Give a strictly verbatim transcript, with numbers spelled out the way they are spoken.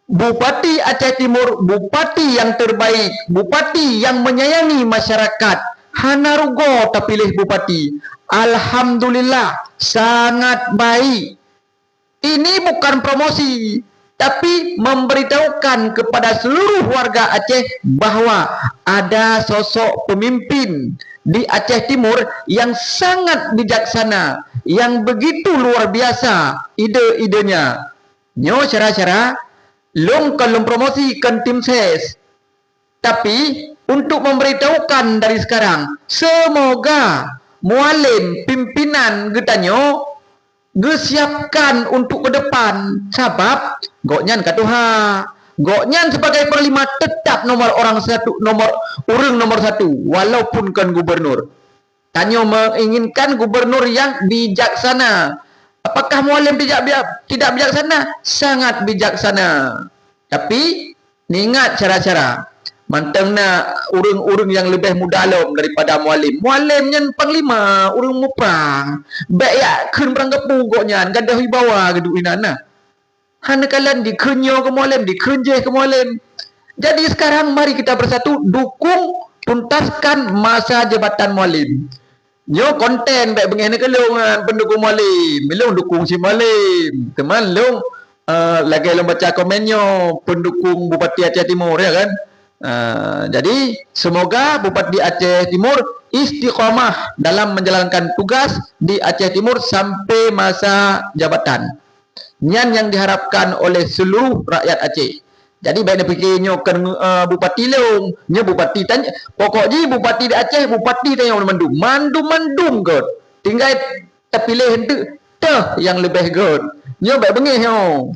Bupati Aceh Timur, bupati yang terbaik, bupati yang menyayangi masyarakat. Hana rugoe tapiléh bupati. Alhamdulillah, sangat baik. Ini bukan promosi, tapi memberitahukan kepada seluruh warga Aceh bahwa ada sosok pemimpin di Aceh Timur yang sangat bijaksana, yang begitu luar biasa ide-idenya. Nyoe syedara-syedara, lôn kon lôn promosi kon tim ses. Tapi, untuk memberitahukan dari sekarang, semoga Mualem pimpinan geutanyoe geusiapkan untuk ke depan, sabab gobnyan ka tuha. Gobnyan sebagai panglima tetap nomor orang satu, nomor, ureuëng nomor satu, walaupun kon gubernur. Tanyoe menginginkan gubernur yang bijaksana. Apakah Mualem tidak, tidak bijaksana? Sangat bijaksana. Tapi, ingat syedara-syedara, mantong na ureuëng-ureuëng nyang leubeh muda lom daripada Mualem. Mualem nyan panglima, ureuëng muprang. Bék jak kheun prang geupu gobnyan, gadôh wibawa geuduek inan na. Hana kalon dikheun nyoe keu Mualem, dikheun jéh keu Mualem. Jadi sekarang mari kita bersatu dukung, tuntaskan masa jabatan Mualem. Nyoe konten bék beungéh neukalon ngon pendukung Mualem. Lôn dukung si Mualem. Teuma lôn, eh, lagée lôn baca komen nyoe, pendukung Bupati Aceh Timur, ya kan? Eh, jadi, semoga Bupati Aceh Timur istiqamah dalam menjalankan tugas di Aceh Timur sampai masa jabatan. Nyan nyang diharapkan oleh seluruh rakyat Aceh. Jadi, bék neupike nyoe kon, eh, bupati lôn, nyoe bupati tan-, pokok jih bupati di Aceh, bupati tanyoe mandum, mandum-mandum göt. Tinggai tapiléh enteuk teuh nyang leubeh göt. Nyoe bék beungéh nyoe.